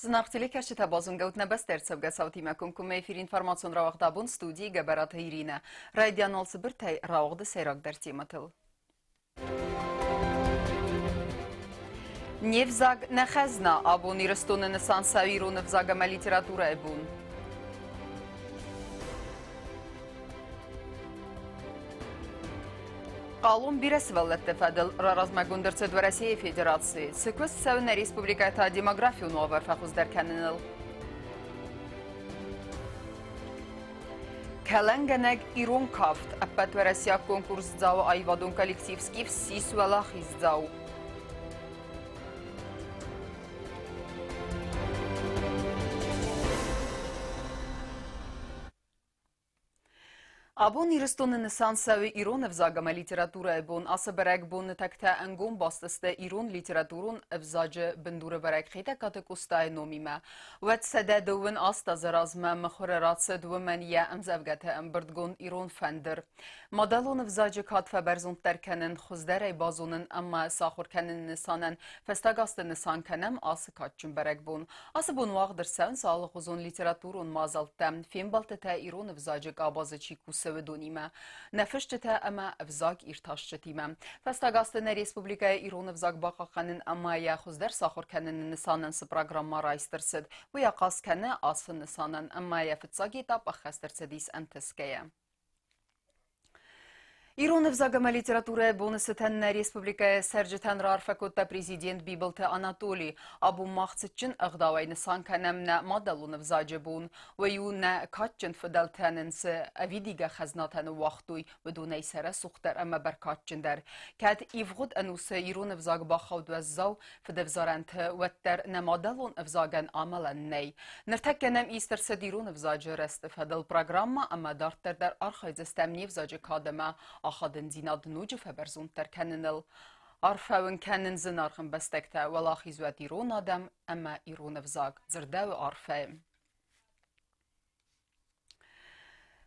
Зынаргъ телекӕсджытӕ, базонгӕут нӕ бӕстӕ ӕрцӕугӕ цаутимӕ комкоммӕ эфир информацион рауагъд абон студийы Гӕбӕраты Иринӕ. Райдиан цыбыртӕй рауагъды сӕйрагдӕр темӕтыл. Не взаг нӕ хӕзна, абон Ирыстоны нысан цӕуы ирон ӕвзаг ӕмӕ литературӕйы бон. Хъалон бирӕ сывӕллӕтты фӕдыл раразмӕгонд ӕрцыд Уӕрӕсейы Федерацийы. Цы куыст цӕуы нӕ республикӕйы та демографион уавӕр фӕхуыздӕр кӕныныл? Кӕлӕнгӕнӕг ирон кафт ӕппӕтуӕрӕсейаг конкурсдзауы аивадон коллектив «Скиф» ссис уӕлахиздзау. Абон Ирыстоны нысан цӕуы ирон ӕвзаг ӕмӕ литературӕйы бон. Ацы бӕрӕгбоны тӕгтӕ ӕнгом баст сты ирон литературон ӕвзаджы бындурӕвӕрӕг Хетӕгкаты Къостайы номимӕ. Уӕд 128 азы размӕ мыхуыры рацыд уымӕн йӕ ӕмдзӕвгӕты ӕмбырдгонд «Ирон фӕндыр». Мадӕлон ӕвзаджы кад фӕбӕрзонддӕр кӕнын, хуыздӕрӕй базонын ӕмӕ сахуыр кӕныны нысанӕн фӕстаг азты нысан кӕнӕм ацы кадджын бӕрӕгбон. Ацы бон уагъд ӕрцӕуынц алыгъуызон литературон мадзӕлттӕ, фембӕлдтытӕ ирон ӕвзаджы къабазы чи кусы, уыдонимӕ, нӕ фысджытӕ ӕмӕ ӕвзаг иртасджытимӕ. Фӕстаг азты нӕ республикӕйы ирон ӕвзаг бахъахъхъӕнын ӕмӕ йӕ хуыздӕр сахуыр кӕныны нысанӕн цы программӕ райст ӕрцыд, уый ахъаз кӕны ацы нысанӕн ӕмӕ йӕ фыццаг этап ӕххӕст ӕрцыдис ӕнтысгӕйӕ. Ирон ӕвзаг ӕмӕ литературӕйы боны цытӕн нӕ республикӕйы цӕрджытӕн раарфӕ кодта президент Бибылты Анатоли. Абон мах цытджын ӕгъдауӕй нысан кӕнӕм нӕ мадӕлон ӕвзаджы бон. Уый у нӕ кадджын фыдӕлтӕ нын цы ӕвидигӕ хӕзнатӕ ныууагътой, уыдонӕй сӕ рӕсугъддӕр ӕмӕ бӕркадджындӕр. Кӕд ивгъуыд ӕнусы ирон ӕвзаг бахауд уӕззау фыдӕвзарӕнты, уӕддӕр нӕ мадӕлон ӕвзагӕн амӕлӕн нӕй. Ныртӕккӕ нӕм ист ӕрцыд ирон ӕвзаджы рӕзты фӕдыл программӕ ӕмӕ дарддӕр дӕр архайдзыстӕм не взаджы кад ӕмӕ ахадындзинад ноджы фӕбӕрзонддӕр кӕныныл. Арфӕ уын кӕнын зынаргъ ӕмбӕстӕгтӕ, уӕлахиз уӕд ирон адӕм ӕмӕ ирон ӕвзаг, дзырдӕуы арфӕйы.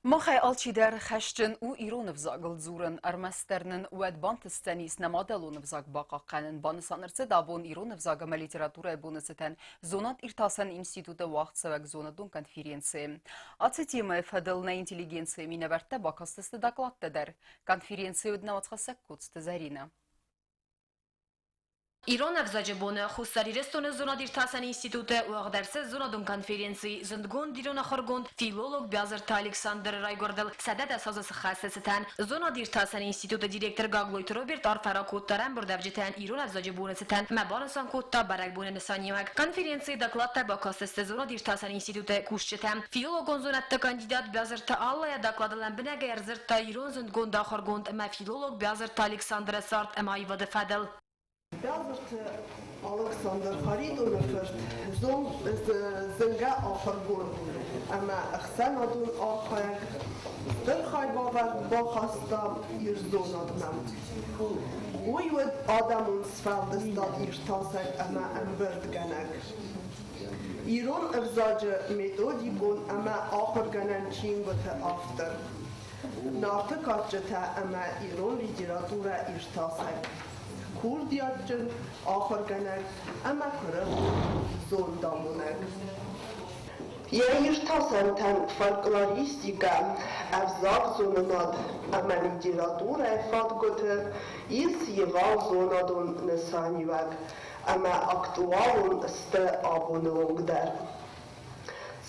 Махӕй алчидӕр хӕсджын у ирон ӕвзагыл дзурын, ӕрмӕстдӕр нын уӕд бантысдзӕнис нӕ мадӕлон ӕвзаг бахъахъхъӕнын. Банысан ӕрцыд абон ирон ӕвзаг ӕмӕ литературӕйы боны цытӕн зонад-иртасӕн институты уагъдцӕуӕг зонадон конференцийы. Ацы темӕйы фӕдыл нӕ интеллигенцийы минӕвӕрттӕ бакастысты докладтӕ дӕр. Конференцийы уыд нӕ уацхӕссӕг Коцты Зӕринӕ. Ирон ӕвзаджы боны Хуссар Ирыстоны зонад-иртасӕн институты уагъд ӕрцыд зонадон конференци зындгонд ирон ахуыргонд, филолог Биазырты Александры райгуырдыл 110 азы сыххӕсты цытӕн. Зонад-иртасӕн институты директор Гаглойты Роберт арфӕ ракодта ӕрӕмбырдӕвджытӕн ирон ӕвзаджы боны цытӕн ӕмӕ банысан кодта бӕрӕгбоны нысаниуӕг. Конференцийы докладтӕ бакастысты зонад-иртасӕн институты кусджытӕ. Филологон зонӕдты кандидат Биазырты Аллӕ доклады лӕмбынӕгӕй ӕрдзырдта ирон зындгонд ахуыргонд ӕмӕ филолог Биазырты Александры цард ӕмӕ аивады фӕдыл. Биазырты Алыксандр Харитоны фырт зынгӕ ахуыргонд ӕмӕ ӕхсӕнадон архайӕг стыр хайбавӕрд бахаста ирзонадмӕ. Уый уыд адӕмон сфӕлдыстад иртасӕг ӕмӕ ӕмбырдгӕнӕг. Ирон ӕвзаджы методикон ӕмӕ ахуыргӕнӕн чингуыты автор. Нарты кадджытӕ ӕмӕ ирон литературӕ иртасӕг, курдиатджын ахуыргӕнӕг ӕмӕ куырыхон зондамонӕг. Йӕ иртасӕнтӕн фольклористикӕ, ӕвзагзонынад ӕмӕ литературӕйы фадгуыты ис егъау зонадон нысаниуӕг ӕмӕ актуалон сты абоны онг дӕр.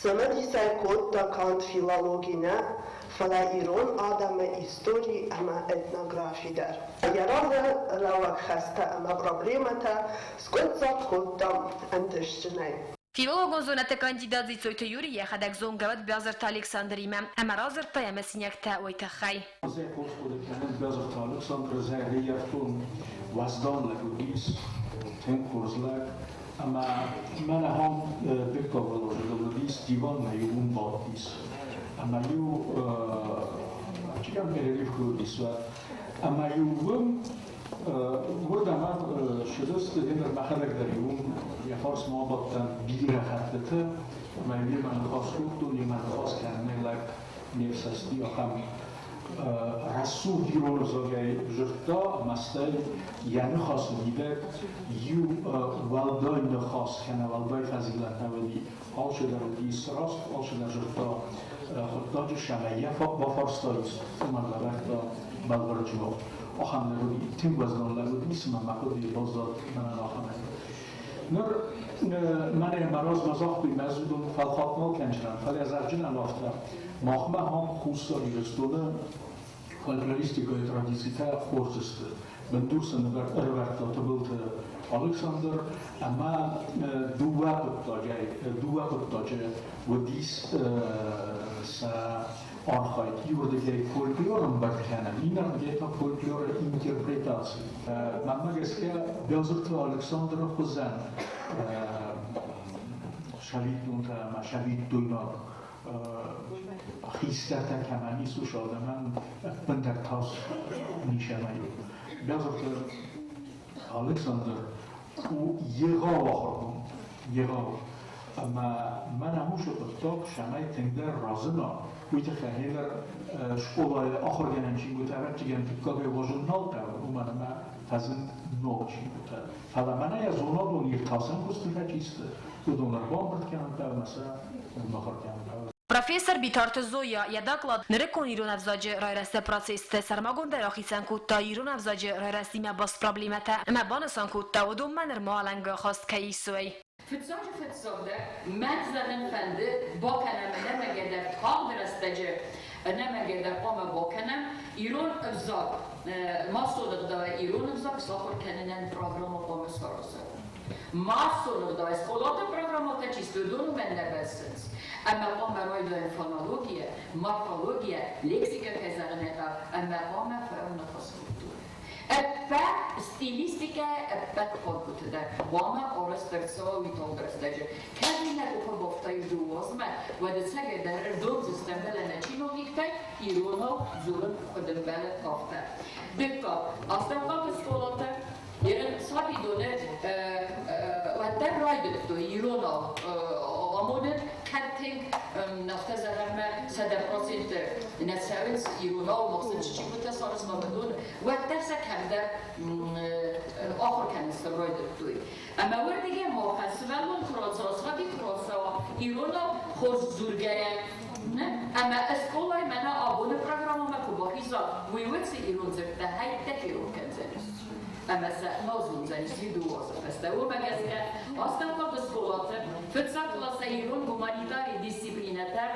Цымыдисӕй кодта канд филологи нӕ, фӕлӕ ирон адӕмы истори ӕмӕ этнографи дӕр. Йӕ разы лӕууӕг хӕстӕ ӕмӕ проблемӕтӕ скъуыддзаг кодта ӕнтыстджынӕй. Филологон зонӕдты кандидат Дзиццойты Юрий йӕхӕдӕг зонгӕ уыд Биазырты Александримӕ ӕмӕ радзырдта йӕ мысинӕгтӕ уый тыххӕй. Ӕз хорз хъуыды кӕнын Биазырты Александры зӕрдӕйӕфтон уӕздан лӕг уыдис, тынг хорз лӕг. Ӕмӕ мӕн ахӕм дыккаг положеныл уыдис, диванмӕ-иу уым бадтис. Ӕмӕ-иу чидӕр перерыв куы уыдис, уӕд. Ӕмӕ-иу уым уырдӕм ссыдысты, гъеныр мӕхӕдӕг дӕр-иу уым йӕ фарсмӕ абадтӕн бирӕ хӕттыты. Ӕмӕ-иу йемӕ ныхас кодтон, йемӕ ныхас кӕнынӕй лӕг не фсӕсти, ахӕм. Рӕсугъд ирон ӕвзагӕй дзырдта ӕмӕ стӕй йӕ ныхасы мидӕг иу уӕлдай ныхас кӕнӕ уӕлдай фӕзилӕн нӕ уыди. Алчидӕр уыдис раст, алчидӕр зыдта хъуыддаджы сӕмӕ йӕ бафарстаис, уымӕн лӕвӕрдта бӕлвырд дзуапп. Ахӕм лӕг уыди, тынг уӕздан лӕг уыди, цыма мӕ хъуыдыйы баззад мӕнӕн ахӕмӕй. Ныр мӕнӕ мӕ размӕ загътой, мӕ уыдон фӕлхатт нал кӕнджынӕн, фӕлӕ зӕгъджынӕн афтӕ, махмӕ ам Хуссар Ирыстоны фольклористикӕйы традицитӕ хорз сты. Бындур сын ӕрӕвӕрдта Тыбылты Алыксандр ӕмӕ дыууӕ хъуыддаджы уыдис сӕ архайд. Иуырдыгӕй фольклор ӕмбырд кӕнын, иннӕрдыгӕй та фольклоры интерпретаци. Мӕнмӕ гӕсгӕ, Бязырты Алыксандры хуызӕн цӕвиттонтӕ ӕмӕ цӕвиттойнаг хистӕртӕ кӕмӕн ис, уыцы адӕмӕн ӕппындӕр тас ницӕмӕй у. Бязырты Алыксандр у егъау ахуыргонд, егъау. Ӕмӕ мӕнӕ уыцы хъуыддаг цӕмӕй тынгдӕр разына, уый тыххӕй гъеныр скъолайы ахуыргӕнӕн чингуытӕ ӕвӕццӕгӕн дыккагӕй уадзын нал хъӕуы, уымӕн ӕмӕ фӕзынд ног чингуытӕ. Фӕлӕ мӕнӕ йӕ зонадон иртасӕн куыстытӕ чи сты, уыдон ӕрбамбырд кӕнын хъӕуы ӕмӕ сӕ мыхуыр кӕнын хъӕуы. Профессор Битарты Зоя йӕ доклад «Нырыккон ирон ӕвзаджы райрӕзты процессты сӕрмагондӕй рахицӕн кодта ирон ӕвзаджы райрӕзтимӕ баст проблемӕтӕ ӕмӕ банысан кодта, уыдонмӕ нырма уӕлӕнгахаст кӕй исой. Фыццаджы фыццагдӕр мӕн зӕгъын фӕнды, бакӕнӕм ӕнӕмӕнгӕйдӕр тагъд рӕстӕджы, ӕнӕмӕнгӕйдӕр хъуамӕ бакӕнӕм ирон ӕвзаг, массон ӕгъдауӕй ирон ӕвзаг сахуыр кӕнынӕн программӕ хъуамӕ саразӕм. Массон ӕгъдауӕй скъолаты программӕтӕ чи сты, уыдон уымӕн нӕ бӕззынц. Ӕмӕ хъуамӕ райдайӕм фонологийӕ, морфологийӕ, лексикӕ кӕй зӕгъын ӕй хъӕуы, ӕмӕ хъуамӕ фӕуӕм ныхасы культурӕ. Ӕппӕт стилистикӕ, ӕппӕт фадгуыты дӕр хъуамӕ арӕзт ӕрцӕуа уый тагъд рӕстӕджы. Кӕд нӕ къухы бафта иу дыууӕ уӕд ӕцӕгӕйдӕр ӕрдомдзыстӕм, фӕлӕ нӕ чиновниктӕй иронау дзурын куыд ӕмбӕлы, афтӕ. Дыккаг, астӕуккаг скъолатӕ ерын сабидоны уӕддӕр райдыдтой иронау амонын, кӕд тынг афтӕ зӕгъӕм, 100% нӕ цӕуынц иронау, мах сын чингуытӕ саразмӕ уыдон, уӕддӕр сӕ кӕмдӕр ахуыр кӕнын сын райдыдтой. Ӕмӕ уырдыгӕй махӕн сывӕллон куы рацӕуа, саби куы рацӕуа иронау хорз дзургӕйӕ, ӕмӕ скъолайы мӕнӕ абоны программӕмӕ куы бахиза, уый уӕд цы ирон дзырдтӕ хӕйттӕ ферох кӕндзӕнис ӕмӕ сӕ нал зондзӕнис иу азы фӕстӕ. Уымӕ гӕсгӕ астӕуккаг скъолаты фыццаг классӕй ирон гуманитари дисциплинӕтӕ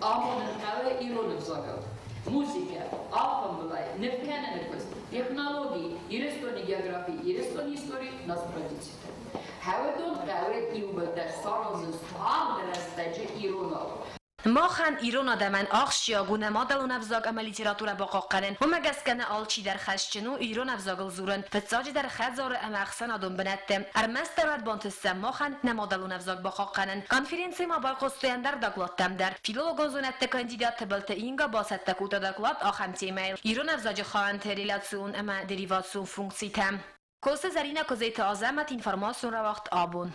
амонын хъӕуы ирон ӕвзагыл. Музыкӕ, алфамбылай, нывкӕныны куыст, технологи, Ирыстоны географи, Ирыстоны истори, нацтрадицитӕ. Хӕуыдон хъӕуы иууылдӕр саразын тагъд рӕстӕджы иронау. Махӕн, ирон адӕмӕн, ахсджиаг у нӕ мадӕлон ӕвзаг ӕмӕ литературӕ бахъахъхъӕнын. Уымӕ гӕсгӕ нӕ алчидӕр хӕсджын у ирон ӕвзагыл дзурын, фыццаджыдӕр хӕдзары ӕмӕ ӕхсӕнадон бынӕтты. Ӕрмӕстдӕр уӕд бантысдзӕн махӕн нӕ мадӕлон ӕвзаг бахъахъхъӕнын. Конференцийы ма байхъуыстой ӕндӕр докладтӕм дӕр. Филологон зонӕдты кандидат Тыбылты Инга бацӕттӕ кодта доклад ахӕм темӕйыл: Ирон ӕвзаджы хауӕнты реляцион ӕмӕ деривацион функцитӕ. Косы Зӕринӕ Куыдзеты Азӕмӕт информацион рауагъд абон.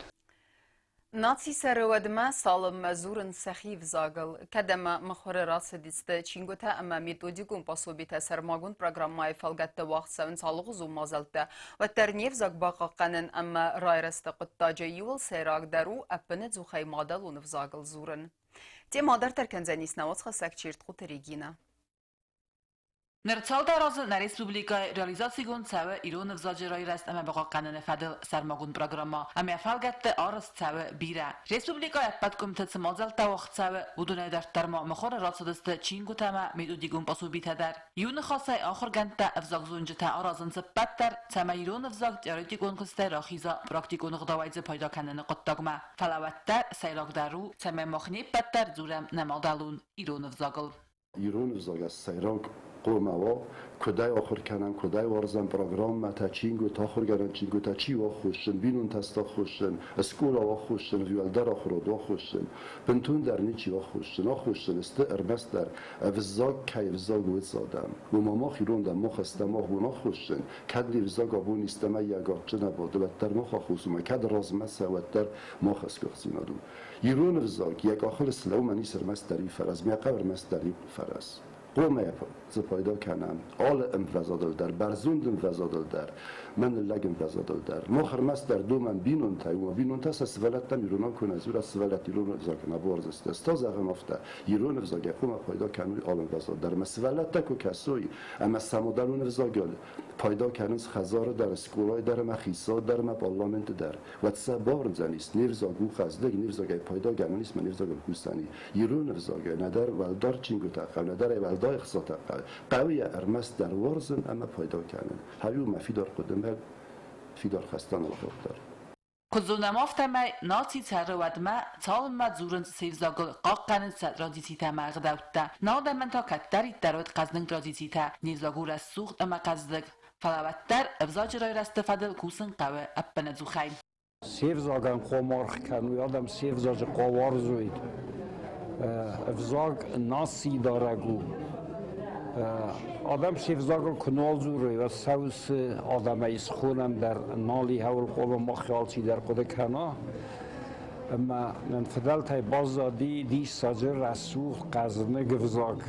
Наци цӕры уӕдмӕ, цалынмӕ дзурынц сӕхи взагыл. Кӕд ӕмӕ мыхуыры рацыдысты чингуытӕ ӕмӕ методикон пособитӕ сӕрмагонд программӕйы фӕлгӕтты уагъд цӕуынц алыгъуызон мадзӕлттӕ, уӕддӕр не взаг бахъахъхъӕнын ӕмӕ райрӕзты хъуыддаджы иууыл сӕйрагдӕр у ӕппынӕдзухӕй мадӕлон ӕвзагыл дзурын. Темӕ дарддӕр кӕндзӕнис нӕ уацхӕссӕг Чертхъуты Регинӕ. Ныр цалдӕр азы нӕ республикӕйы реализацигонд цӕуы ирон ӕвзаджы райрӕзт ӕмӕ бахъахъхъӕныны фӕдыл сӕрмагонд программӕ, ӕмӕ фӕлгӕтты арӕзт цӕуы бирӕ. Республикӕйы ӕппӕт къуымты цы мадзӕлттӕ уагъд цӕуы, уыдонӕй дарддӕр ма мыхуыры рацыдысты чингуытӕ ӕмӕ методикон пособитӕ дӕр. Иу ныхасӕй, ахуыргӕндтӕ, ӕвзагзонджытӕ аразынц ӕппӕт дӕр, цӕмӕй ирон ӕвзаг теоретикон куыстӕй рахиза практикон ӕгъдауӕй дзы пайда кӕныны хъуыддагмӕ. Фӕлӕ уӕддӕр сӕйрагдӕр у, цӕмӕй мах не ппӕт дӕр дзурӕм нӕ мадӕлон ирон ӕвзагыл. Ирон ӕвзаг сӕйраг хъуамӕ уа, куыдӕй ахуыр кӕнӕм, куыдӕй уарзӕм программӕтӕ, чингуытӕ, ахуыргӕнӕн чингуытӕ, чи у аххосджын, бинонтӕ сты аххосджын, скъола у аххосджын, уӕлдӕр ахуырад у аххосджын. Бынтондӕр ничи у аххосджын. Аххосджын сты ӕрмӕстдӕр ӕвзаг кӕй ӕвзаг уыцы адӕм. Уымӕ мах ирон дӕн, мах стӕм абон аххосджын, кӕд не взаг абон истӕмӕй йӕ гаччы нӕ бады, уӕддӕр мах аххос уымӕ, кӕд размӕ цӕуы, уӕддӕр мах Хъуамӕ дзы пайда кӕнӕм алы ӕмвӕзадыл дӕр, бӕрзонд ӕмвӕзадыл дӕр, мӕ ныллӕг ӕмвӕзадыл дӕр. Мах ӕрмӕстдӕр домӕм бинонтӕй, уымӕ бинонтӕ сӕ сывӕллӕттӕм иронау куы нӕ дзурӕ, сывӕллӕтты ирон ӕвзаг нӕ бауарздзысты. Ӕз та зӕгъын афтӕ, ирон ӕвзагӕй хъуамӕ пайда кӕной алы ӕмвӕзад дӕр. Ӕмӕ сывӕллӕттӕ куы кӕсой ӕмӕ сӕ мадӕлон ӕвзагыл пайда кӕнынц хӕдзары дӕр, скъолайы дӕр ӕмӕ хицауад дӕр ӕмӕ парламенты дӕр, уӕд сӕ бауырндзӕнис, не взаг у хъӕздыг, не взагӕй пайда гӕнӕн ис ӕмӕ не взагыл кусӕн и. Ирон ӕвзагӕй нӕдӕр уӕлдӕр чингуытӕ хъӕуы, нӕдӕр ӕй уӕлдай ӕхцатӕ хъӕуы. Хъӕуы йӕ ӕрмӕстдӕр уарзын ӕмӕ пайда кӕнын. Хъӕуы мӕ фидар хъуыдымӕ фидар хӕстӕн алыхатт дӕр. Куыд зонӕм, афтӕмӕй наци цӕры уӕдмӕ, цалынмӕ дзурынц се взагыл, хъахъхъӕнынц сӕ традицитӕ ӕмӕ ӕгъдӕуттӕ. Нӕ адӕмӕн та кӕддӕриддӕр уыд хъӕздыг традицитӕ, не взаг у рӕсугъд ӕмӕ хъӕздыг. Фӕлӕ уӕддӕр ӕвзаджы райрӕзты фӕдыл кусын хъӕуы ӕппынӕдзухӕй. Се взагӕн хъомаргъ кӕнуй, адӕм се взаджы хъӕуарзуй. Ӕвзаг наци дарӕг у. Адӕм се взагыл куы нал дзурой, уӕд сӕ уыцы адӕмӕй схонӕм дӕр нал и хӕуыл хъуамӕ мах алчидӕр хъуыды кӕна. Ӕмӕ нын фыдӕлтӕй баззади диссаджы рӕсугъд хъӕзныг ӕвзаг.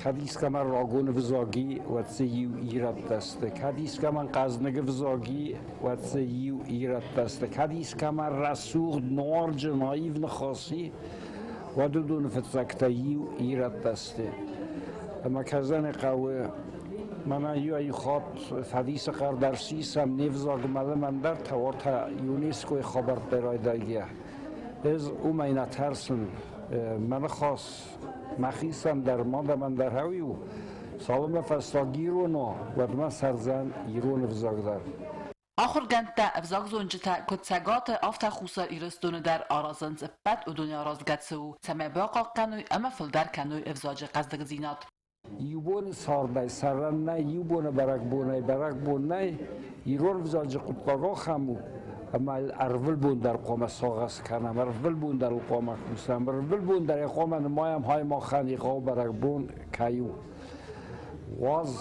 Кӕд искӕмӕн рагон ӕвзаги, уӕд дзы иу ирӕттӕ сты. Кӕд искӕмӕн хъӕзныг ӕвзаги, уӕд дзы иу ирӕттӕ сты. Кӕд искӕмӕн рӕсугъд, нуарджын, аив ныхаси, уӕд уыдоны фыццӕгтӕ иу ирӕттӕ сты. Ӕмӕ кӕдзӕны хъӕуы мӕнӕ иуӕй-иу хатт фӕдисы хъӕр дӕр сисӕм, не взаг мӕлымӕн дӕр тауӕртӕ ЮНЕСКО-йы хабӕрттӕй райдайгӕ. Ӕз уымӕй нӕ тӕрсын. Мӕ ныхас мӕхицӕн дӕр, мадӕмӕн дӕр хӕуиу, цалынмӕ фӕстаг ирон уа, уӕдмӕ цӕрдзӕн ирон ӕвзаг дӕр. Ахуыргӕндтӕ, ӕвзагзонджытӕ куыд Цӕгаты, афтӕ Хуссар Ирыстоны дӕр аразынц ӕппӕт уыдоны аразгӕ цы у, цӕмӕй бахъахъхъӕной ӕмӕ фылдӕр кӕной ӕвзаджы хъӕздыгдзинад. Иу боны цардӕй цӕрӕн нӕй, иу боны бӕрӕгбонӕй бӕрӕгбон нӕй. Ирон ӕвзаджы хъуыддаг ахӕм у, ӕмӕ йыл ӕрвылбон дӕр хъуамӕ сагъӕс кӕнӕм, ӕрвылбон дӕр ыл хъуамӕ кусӕм, ӕрвылбон дӕр ӕй хъуамӕ нымайӕм, хай махӕн егъау бӕрӕгбон кӕй у. Уадз,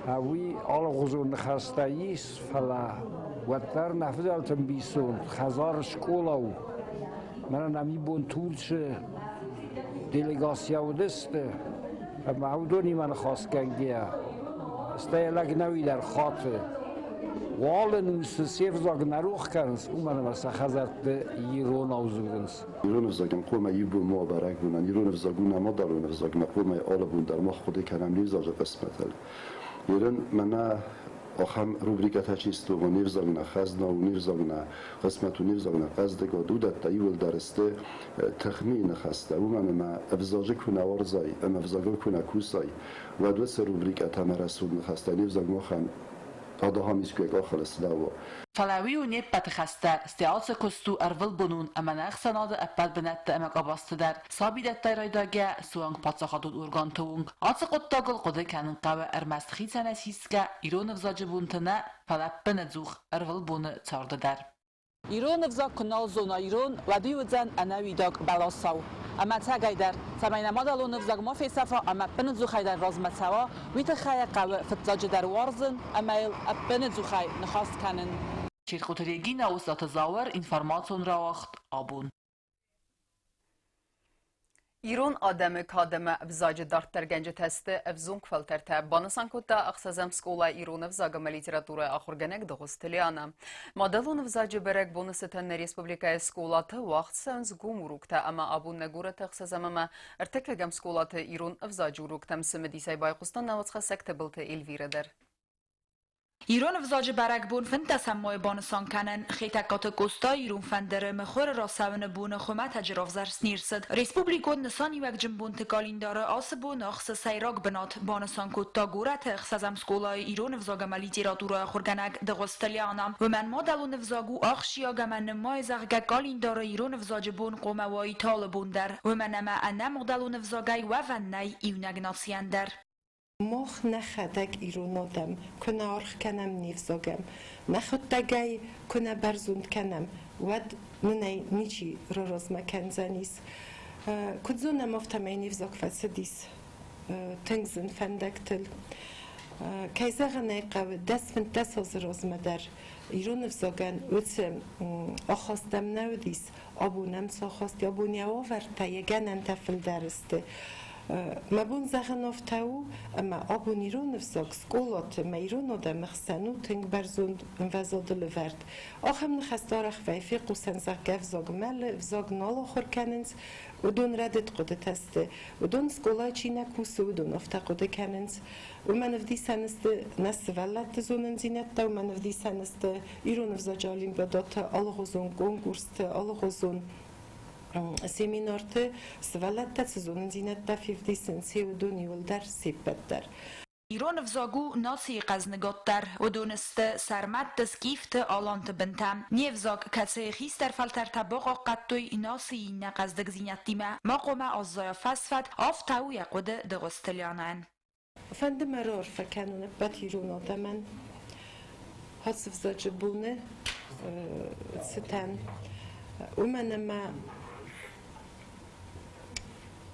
уый алыгъуызон ныхӕстӕ ис, фӕлӕ уӕддӕр нӕ фыдӕлты ӕмбисонд хӕдзары скъола у. Мӕнӕ нӕм ибон Турчы делегацийӕ уыдысты, ӕмӕ уыдонимӕ ныхасгӕнгӕйӕ, стӕй лӕг нӕуи дӕр хаты. Уалын усы се взаг нӕ рох кӕнынц, уымӕн ӕмӕ сӕ хӕдзӕртты иронау дзурынц. Ирон ӕвзагӕн хъуамӕ иу бон ма бӕрӕг бонӕн ирон ӕвзаг у нӕ мадӕлон ӕвзаг, нӕ хъуамӕ алы бон дӕр мах хъуыды кӕнӕм не взаджы хъысмӕтыл. Ирын мӕнӕ ахӕм рубрикӕтӕ чи сты, ома не взаг нӕ хӕзна у, не взаг нӕ хъысмӕт у, не взаг нӕ хъӕздыг у, уыдӕттӕ иууылдӕр сты тыхмийы ныхӕстӕ, уымӕн ӕмӕ ӕвзаджы куы нӕ уарзай ӕмӕ ӕвзагыл куы нӕ кусай, уӕд уыцы рубрикӕтӕ ӕмӕ рӕсугъд ныхӕстӕ не взаг махӕн адахӕм искуы йӕ къахыл слӕууа. Фӕлӕ уый у не ппӕты хӕс дӕр, стӕй ацы куыст у ӕрвылбонон ӕмӕ нӕ ӕхсӕнады ӕппӕт бынӕтты ӕмӕ къабӕзты дӕр, сабидӕттӕй райдайгӕ суанг паддзахадон органты онг. Ацы хъуыддагыл хъуыды кӕнын хъӕуы ӕрмӕст хицӕнӕй сисгӕ ирон ӕвзаджы бонты нӕ, фӕлӕ ӕппынӕдзух ӕрвылбоны царды дӕр. Ирон ӕвзаг куы нал зона ирон, уӕд уый уыдзӕн ӕнӕуидаг бӕласау. Ӕмӕ ӕцӕгӕйдӕр, цӕмӕй нӕ мадӕлон ӕвзаг ма фесӕфа ӕмӕ ӕппынӕдзухӕй дӕр размӕ цӕуа, уый тыххӕй йӕ хъӕуы фыццаджыдӕр уарзын ӕмӕ йыл ӕппынӕдзухӕй ныхас кӕнын. Чертхъоты Регинӕ, Остъаты Зауыр, информацион рауагъд абон. Ирон адӕмы кад ӕмӕ ӕвзаджы дарддӕргӕнджытӕ сты ӕвзонг фӕлтӕртӕ, банысан кодта ӕхсӕзӕм скъолайы ирон ӕвзаг ӕмӕ литературӕйы ахуыргӕнӕг Дыгъуызты Лиана. Мадӕлон ӕвзаджы бӕрӕгбоны цытӕн нӕ республикӕйы скъолаты уагъд цӕуынц гом уроктӕ ӕмӕ абон нӕ горӕты ӕхсӕзӕм ӕмӕ ӕртыккӕгӕм скъолаты ирон ӕвзаджы уроктӕм цымыдисӕй байхъуыста нӕ уацхӕссӕг Тыбылты Эльвирӕ дӕр. Ирон ӕвзаджы бӕрӕгбон 15 майы банысан кӕнын Хетӕгкаты Къоста ирон фӕндыры мыхуыры рацӕуыны боны хуымӕтӕджы равзӕрст не рцыд. Республикон нысаниуӕгджын бонты къӕлиндары ацы бон ахсы сӕйраг бынат, банысан кодта горӕты ӕхсӕзӕм скъолайы ирон ӕвзаг ӕмӕ литературӕйы ахуыргӕнӕг Дыгъуызты Лиана. Уымӕн мадӕлон ӕвзаг у ахсджиаг ӕмӕ нымайы, зӕгъгӕ, къӕлиндары ирон ӕвзаджы бон хъуамӕ уаид алы бон дӕр, уымӕн ӕмӕ ӕнӕ мадӕлон ӕвзагӕй уӕвӕн нӕй иунӕг нацийӕн дӕр. Мах нӕхӕдӕг ирон адӕм куы нӕ аргъ кӕнӕм не взагӕн, нӕхуӕдтӕг ӕй куы нӕ бӕрзонд кӕнӕм, уӕд нын ӕй ничи раразмӕ кӕндзӕнис. Куыд зонӕм, афтӕмӕй не взаг фӕцыдис тынг зын фӕндӕгтыл. Кӕй зӕгъын ӕй хъӕуы, 10-15 азы размӕ дӕр ирон ӕвзагӕн уыцы ахаст ӕм нӕ уыдис, абон ӕм цы ахаст, абон йӕ уавӕртӕ, йӕ гӕнӕнтӕ фылдӕр сты. Мӕ бон зӕгъын афтӕ у, ӕмӕ абон ирон ӕвзаг скъолаты ӕмӕ ирон адӕмы хсӕн у тынг бӕрзонд ӕмвӕзады лӕвӕрд. Ахӕм ныхӕстӕ арӕх вӕййы фехъусӕн, зӕгъгӕ, ӕвзаг мӕлы, ӕвзаг нал ахуыр кӕнынц. Уыдон рӕдыд хъуыдытӕ сты. Уыдон скъолайы чи нӕ кусы, уыдон афтӕ хъуыды кӕнынц. Уымӕн ӕвдисӕн сты нӕ сывӕллӕтты зонындзинӕдтӕ, уымӕн ӕвдисӕн сты ирон ӕвзаджы олимпиадӕты алыгъуызон конкурсты, алыгъуызон семинарты сывӕллӕттӕ цы зонындзинӕдтӕ февдисынц, уыдон иуылдӕр се ппӕт дӕр. Ирон ӕвзаг у нацийы хъӕзныгаддӕр. Уыдон сты сӕрмӕтты, скифты, аланты бынтӕ. Не взаг, кӕцыйы хистӕр фӕлтӕртӕ бахъахъхъӕдтой нацийы иннӕ хъӕздыгдзинӕдтимӕ, ма хъуамӕ аззайа фӕсфӕд, афтӕ у йӕ хъуыды Дыгъуызты Лианӕйӕн. Фӕнды мӕ раарфӕ кӕнон ӕппӕт ирон адӕмӕн ацы ӕвзаджы боны цытӕн, уымӕн ӕмӕ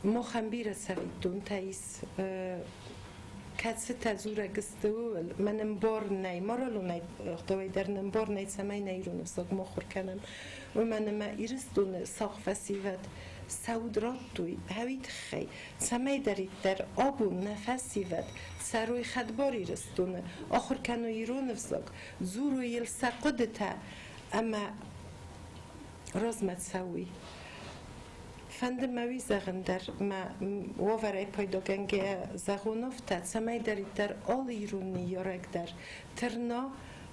махӕн бирӕ цӕвиттонтӕ ис, кӕцытӕ дзурӕг сты ууыл, мӕнӕн бар нӕй, моралонӕй ӕгъдауӕй дӕр нын бар нӕй, цӕмӕй нӕ ирон ӕвзаг ма ахуыр кӕнӕм, уымӕн ӕмӕ Ирыстоны сахъ фӕсивӕд сӕ уд радтой гъеуый тыххӕй, цӕмӕйдӕриддӕр абон нӕ фӕсивӕд цӕрой хӕдбар Ирыстоны, ахуыр кӕной ирон ӕвзаг, дзурой йыл сӕ хъуыдытӕ ӕмӕ размӕ цӕуой. Фӕнды мӕ уый зӕгъын дӕр, мӕ уавӕрӕй пайдагӕнгӕйӕ зӕгъон афтӕ, цӕмӕйдӕриддӕр алы ирон ныййарӕг дӕр тырна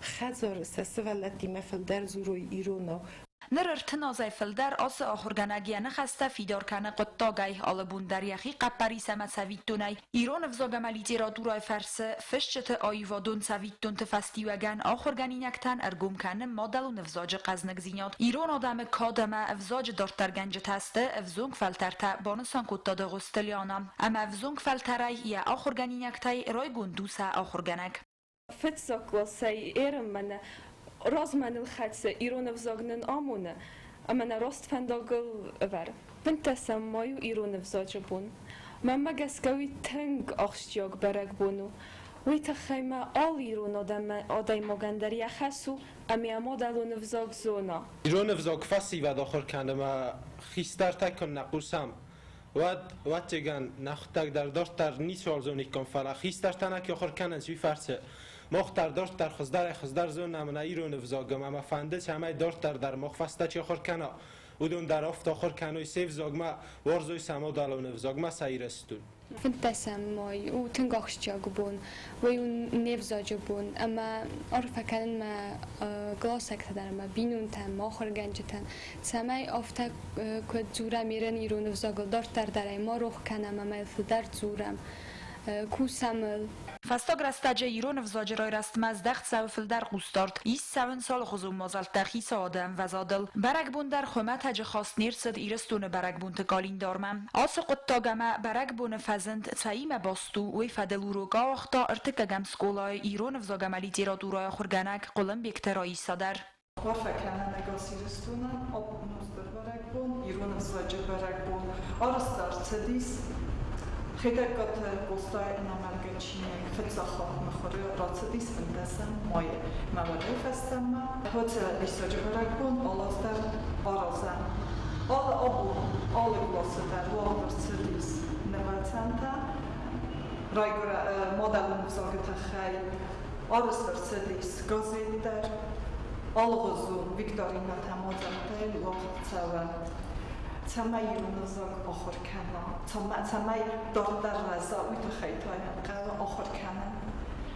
хӕдзары сӕ сывӕллӕттимӕ фылдӕр дзурой иронау. Ныр 30 азӕй фылдӕр ацы ахуыргӕнӕг йӕ ныхӕстӕ фидар кӕны хъуыддагӕй, алы бон дӕр йӕхи хъӕппӕрис ӕмӕ цӕвиттонӕй ирон ӕвзаг ӕмӕ литературӕйы фӕрцы фысджыты аивадон цӕвиттонты фӕстиуӕгӕн ахуыргӕнинӕгтӕн ӕргом кӕны мадӕлон ӕвзаджы хъӕзныгдзинад. Ирон адӕмы кад ӕмӕ ӕвзаджы дарддӕргӕнджытӕ сты ӕвзонг фӕлтӕртӕ, банысан кодта Дыгъуызты Лиана. Ӕмӕ ӕвзонг фӕлтӕрӕй йӕ ахуыргӕнинӕгтӕй райгонд у сӕ ахуыргӕнӕг. Фыццаг классӕй ерынмӕ нӕ размӕ ныл хӕцы, ирон ӕвзаг нын амоны ӕмӕ нӕ раст фӕндагыл ӕвӕры. 15 май у ирон ӕвзаджы бон. Мӕнмӕ гӕсгӕ уый тынг ахсджиаг бӕрӕгбон у. Уый тыххӕй ма алы ирон адӕймагӕн дӕр йӕ хӕс у ӕмӕ йӕ мадӕлон ӕвзаг зона. Ирон ӕвзаг фӕсивӕд ахуыр кӕны ӕмӕ хистӕртӕ куыннӕ хъусӕм, уӕд, ӕвӕццӕгӕн, нӕхуыдтӕг дӕр дарддӕр ницыуал зониккам, фӕлӕ хистӕртӕ нӕ кӕй ахуыр кӕнынц, уый фӕрцы мах дӕр дарддӕр хуыздӕрӕй-хуыздӕр зонӕм нӕ ирон ӕвзаг ӕмӕ мӕ фӕнды, цӕмӕй дарддӕр дӕр мах фӕстӕ чи ахуыр кӕна, уыдон дӕр афтӕ ахуыр кӕной се взагмӕ, уарзой сӕ мадӕлон ӕвзагмӕ сӕ Ирыстон. 15 май у тынг ахсджиаг бон, уый у не взаджы бон ӕмӕ арфӕ кӕнын мӕ къласӕгтӕ дӕр ӕмӕ бинонтӕн, мӕ ахуыргӕнджытӕн, цӕмӕй афтӕ куыд дзурӕм ирон ирон ӕвзагыл дарддӕр дӕр ӕй ма рох кӕнӕм ӕмӕ йыл фылдӕр дзурӕм, кусӕм ыл. Фӕстаг рӕстӕджы ирон ӕвзаджы райрӕзтмӕ здӕхт цӕуы фылдӕр хъусдард. Ис цӕуынц алыхуызон мадзӕлттӕ хицауады ӕмвӕзадыл. Бӕрӕгбон дӕр хуымӕтӕджы хаст не рцыд Ирыстоны бӕрӕгбонты къӕлиндармӕ. Ацы хъуыддаг ӕмӕ бӕрӕгбоны фӕзынд цӕимӕ баст у, уый фӕдыл урок ауагъта ӕртыккӕгӕм скъолайы ирон ӕвзаг ӕмӕ литературӕйы ахуыргӕнӕг Хъуылымбегты Раисӕ дӕр. Арфӕ кӕнӕм ӕгас Ирыстонӕн абон у стыр бӕрӕгбон, ирон ӕвзаджы бӕрӕгбон. Арӕзт ӕрцыдис Хетӕгкаты Къостайы ӕнӕмӕлгӕ чиныг фыццаг хатт мыхуыры рацыдис фынддӕсӕм майы. Мӕ уӕдӕй фӕстӕмӕ уыцы диссаджы бӕрӕгбон алы аз дӕр аразӕм. Алы абон, алы къласы дӕр уагъд ӕрцыдис нывӕцӕнтӕ райгуырӕн мадӕлон ӕвзагы тыххӕй. Арӕзт ӕрцыдис газет дӕр, алыгъуызон викторинӕтӕ мадзӕлттӕй уагъд цӕуы, цӕмӕй ирон ӕвзаг ахуыр кӕна, цӕмӕй дарддӕр рӕза, уый тыххӕй та йын хъӕуы ахуыр кӕнын.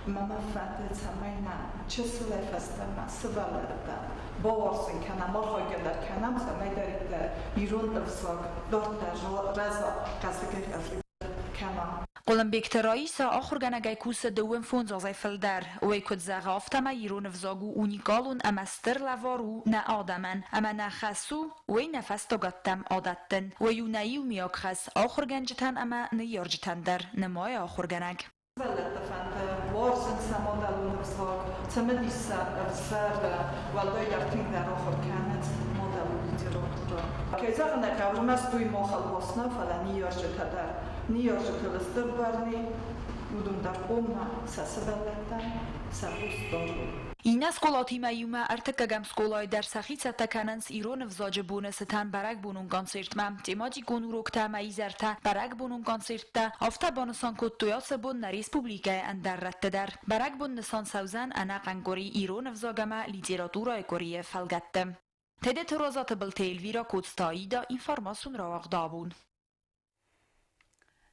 Ӕмӕ мӕ фӕнды, цӕмӕй нӕ чысылӕй фӕстӕмӕ сывӕллӕттӕ бауарзын кӕнӕм, архайгӕ дӕр кӕнӕм, цӕмӕйдӕриддӕр ирон ӕвзаг дарддӕр рӕза, хъӕздыгӕй-хъӕздыгдӕр кӕна. Хъуылымбегты Раисӕ ахуыргӕнӕгӕй кусы дыууын фондз азӕй фылдӕр. Уый куыд зӕгъы, афтӕмӕй ирон ӕвзаг у уникалон ӕмӕ стыр лӕвар у нӕ адӕмӕн. Ӕмӕ нӕ хӕс у, уый нӕ фӕстагӕттӕм адӕттын. Уый у нӕ иумиаг хӕс ахуыргӕнджытӕн ӕмӕ ныййарджытӕн дӕр, нымайы ахуыргӕнӕг. Сывӕллӕтты фӕнды уарзын сӕ мадӕлон ӕвзаг, цымыдис сӕ ӕвзӕры, уӕлдайдӕр тынгдӕр ахуыр кӕнынц мадӕлон литературӕ. Кӕй зӕгъын ӕй хъӕуы, ӕрмӕст уый мах ӕлвас нӕ, фӕлӕ ныййарджытӕ дӕр. Ныййарджытыл стыр бӕрн и, уыдон дӕр хъоммӕ сӕ сывӕллӕттӕн сӕ хъус дарой. Иннӕ скъолатимӕ иумӕ ӕртыккӕгӕм скъолайы дӕр сӕхи цӕттӕ кӕнынц ирон ӕвзаджы боны цытӕн бӕрӕгбонон концертмӕ, тематикон уроктӕ ӕмӕ изӕртӕ, бӕрӕгбонон концерттӕ. Афтӕ банысан кодтой ацы бон нӕ республикӕйы ӕндӕр рӕтты дӕр. Бӕрӕгбон нысан цӕудзӕн ӕнӕхъӕн къуыри ирон ӕвзаг ӕмӕ литературӕйы къуырийы фӕлгӕтты. Тедеты Розаты Былты Эльвира Коцты Аида, информацион рауагъд абон.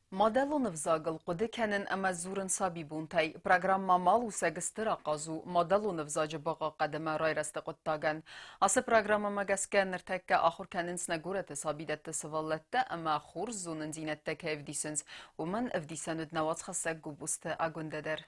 Мадӕлон ӕвзагыл хъуыды кӕнын ӕмӕ дзурын сабибонтӕй. Программӕ Малусӕг стыр ахъаз у мадӕлон ӕвзаджы бахъахъхъӕд ӕмӕ райрӕзты хъуыддагӕн. Ацы программӕмӕ гӕсгӕ ныртӕккӕ ахуыр кӕнынц нӕ горӕты сабидӕтты сывӕллӕттӕ ӕмӕ хорз зонындзинӕдтӕ кӕй ӕвдисынц, уымӕн ӕвдисӕн уыд нӕ уацхӕссӕг Губузты Агуындӕ дӕр.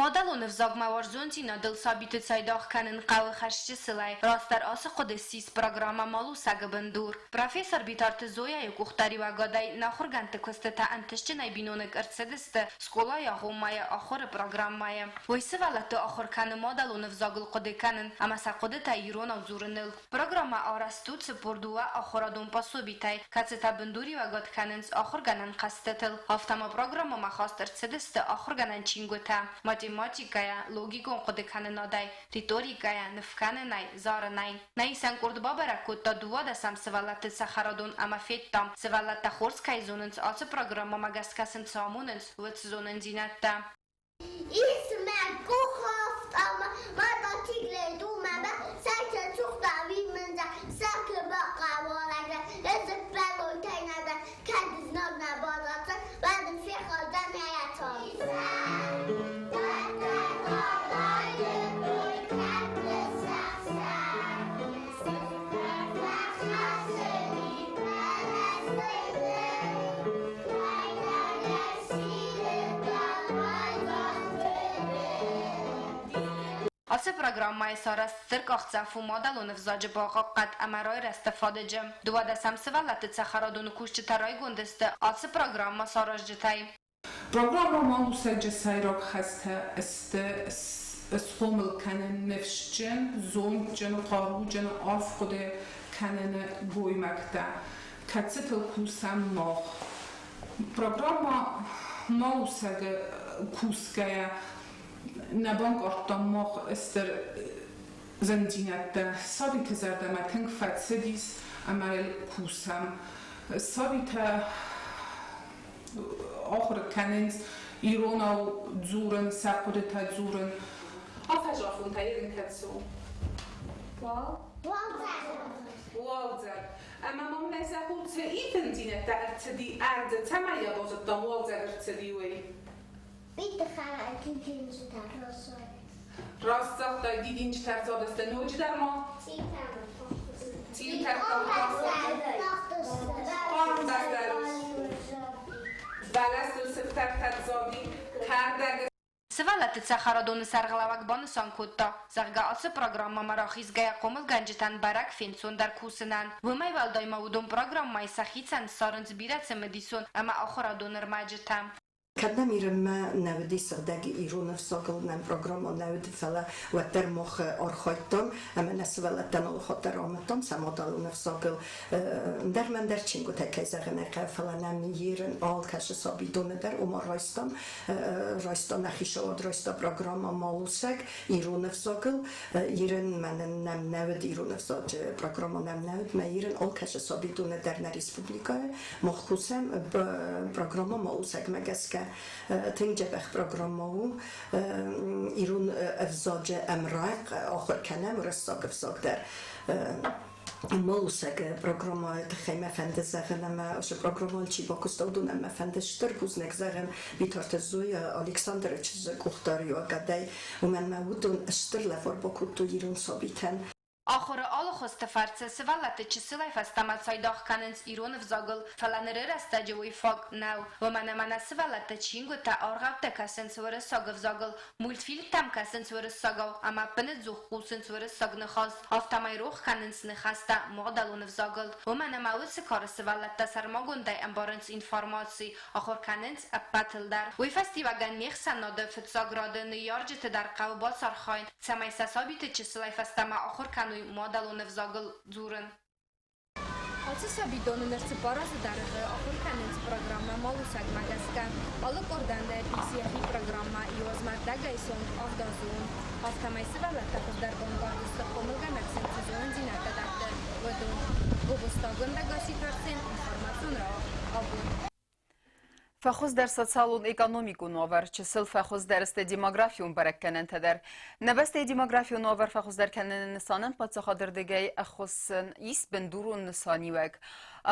Мадӕлон ӕвзагмӕ уарзондзинадыл сабиты цайдагъ кӕнын хъӕуы хӕсджысылӕй. Растдӕр ацы хъуыды ссис программӕ Малусӕг-ы бындур. Профессор Битарты Зояйы къухдариуӕгадӕй нӕ ахуыргӕндты куыстытӕ ӕнтыстджынӕй биноныг ӕрцыдысты скъолайы агъоммӕйы ахуыры программӕйы. Уый сывӕллӕтты ахуыр кӕны мадӕлон ӕвзагыл хъуыды кӕнын ӕмӕ сӕ хъуыдытӕ иронау дзурыныл. Программӕ арӕзт у 42 ахуырадон пособитӕй, кӕцытӕ бындуриуӕгад кӕнынц ахуыргӕнӕн хъӕзтытыл. Афтӕ ма программӕмӕ хаст ӕрцыдысты ахуыргӕнӕн чингуытӕ математикӕйӕ, логикон хъуыдыкӕнынадӕй, риторикӕйӕ, нывкӕнынӕй, зарынӕй. Нӕ исӕн къорд бабӕрӕг кодта дыууадӕсӕм сывӕллӕтты цӕхӕрадон ӕмӕ федтам, сывӕллӕттӕ хорз кӕй зонынц, ацы программӕмӕ гӕсгӕ сын цы амонынц, уыцы зонындзинӕдтӕ. Исмӕ къухӕфтаума мотоциклетумӕ сӕ цухтавимӕнза сӕ бахъӕуалӕгӕ езыппӕлойтӕйнада кӕд знаг нӕ базадзӕн, уӕд ын фехалдзӕн йӕ цард. Ацы программӕйы сарӕзт стыр къахдзӕф у мадӕлон ӕвзаджы бахъахъхъӕд ӕмӕ райрӕзты фадыджы. Дыууадӕсӕм сывӕллӕтты цӕхӕрадоны кусджытӕ райгонд сты ацы программӕ саразджытӕй. Программӕ Малусӕджы сӕйраг хӕстӕ сты схъомыл кӕнын ныфсджын, зондджын, хъаруджын, арф хъуыды кӕныны гоймӕгтӕ, кӕцытыл кусӕм мах. Программӕ Малусӕг-ы кусгӕйӕ нӕ банкъардтам мах стыр зындзинӕдтӕ. Сабиты зӕрдӕмӕ тынг фӕцыдис ӕмӕ йыл кусӕм. Сабитӕ ахуыр кӕнынц иронау дзурын, сӕ хъуыдытӕ дзурын. Афӕзафон та ерын кӕцы у? Уалдзӕг. Уалдзӕг. Ӕмӕ ма мӕ зӕгъут, цы ивындзинӕдтӕ ӕрцыди ӕрдзы, цӕмӕй йӕ базыдтам, уалдзӕг ӕрцыди, уый? Битыхӕрӕй дидинджытӕ раззайынц. Раст загътай, дидинджытӕ ӕрзадысты ноджыдӕр ма? Цъиутӕ Хъармдӕр Бӕлӕстыл сыфтӕртӕ рзади, кӕрдӕг Сывӕллӕтты цӕхӕрадоны сӕргълӕууӕг банысан кодта, зӕгъгӕ, ацы программӕмӕ рахизгӕйӕ хъомылгӕнджытӕн бӕрӕг фенцондӕр кусынӕн. Уымӕй уӕлдай ма уыдон программӕйы сӕхицӕн ссарынц бирӕ цымыдисон ӕмӕ ахуырадон ӕрмӕджытӕ. Кӕд нӕм Ирынмӕ нӕ уыди сыгъдӕг ирон ӕвзагыл нӕм программӕ нӕ уыд, фӕлӕ уӕддӕр мах архайдтам ӕмӕ нӕ сывӕллӕттӕн алыхатт дӕр амыдтам сӕ мадӕлон ӕвзагыл ӕндӕр мӕ ӕндӕр чингуытӕ кӕй зӕгъын ӕй хъӕуы, фӕлӕ нӕм Ирын алкӕцы сабидоны дӕр ома райстам, райста нӕ хицауад райста программӕ Малусӕг ирон ӕвзагыл. Ирын мӕнӕн нӕм нӕ уыд ирон ӕвзаджы программӕ нӕм нӕ уыд, мӕ Ирын алкӕцы сабидоны дӕр нӕ республикӕйы Мах кусӕм программӕ Малусӕгмӕ гӕсгӕ. Тынг дзӕбӕх программӕ у. Ирон ӕвзаджы ӕмрӕнхъ ахуыр кӕнӕм уырыссаг ӕвзаг дӕр. Малусӕг программӕйы тыххӕй мӕ фӕнды зӕгъын ӕмӕ уыцы программӕйыл чи бакуыста, уыдонӕн мӕ фӕнды стыр бузныг зӕгъын Битарты Зоя Александры чызджы къухдариуӕгадӕй, уымӕн ӕмӕ уыдон стыр лӕвар бакодтой ирон сабитӕн. Ахуыры алы хуызты фӕрцы сывӕллӕтты чысылӕй фӕстӕмӕ цайдагъ кӕнынц ирон ӕвзагыл, фӕлӕ ныры рӕстӕджы уый фаг нӕу. Уымӕн ӕмӕ нӕ сывӕллӕттӕ чингуытӕ, аргъӕуттӕ кӕсынц уырыссаг ӕвзагыл, мультфильмтӕм кӕсынц уырыссагау ӕмӕ ӕппынӕдзух хъусынц уырыссаг ныхас, афтӕмӕй рох кӕнынц ныхӕстӕ мадӕлон ӕвзагыл. Уымӕн ӕмӕ уыцы кары сывӕллӕттӕ сӕрмагондӕй ӕмбарынц информаци, ахуыр кӕнынц ӕппӕтыл дӕр. Уый фӕстиуӕгӕн не хсӕнады фыццаг рады ныййарджыты дӕр хъӕуы бацархайын, цӕмӕй сӕ сабиты чысылӕй фӕстӕмӕ ахуыр кӕной мадӕлон ӕвзагыл дзурын. Ацы сабидоны ныр 4 азы дӕргъы ахуыр кӕнынц программӕ Малусӕг-мӕ гӕсгӕ. Алы къордӕн дӕр ис йӕхи программӕ, иу азмӕ ӕрдӕгӕй сонт, авд азы онг. Афтӕмӕй сывӕллӕттӕ хуыздӕр бамбардзысты, цы хъомылгӕнӕг сын цы зонындзинӕдтӕ дӕтты, уыдон. Гобозты Агуындӕ, Гасситы Арсен, информацион рауагъд Абон. Фӕхуыздӕр социалон-экономикон уавӕр, чысыл фӕхуыздӕр сты демографион бӕрӕггӕнӕнтӕ дӕр. Нӕ бӕстӕйы демографион уавӕр фӕхуыздӕр кӕныны нысанӕн паддзахады рдыгӕй ӕххуыс ис бындурон нысаниуӕг.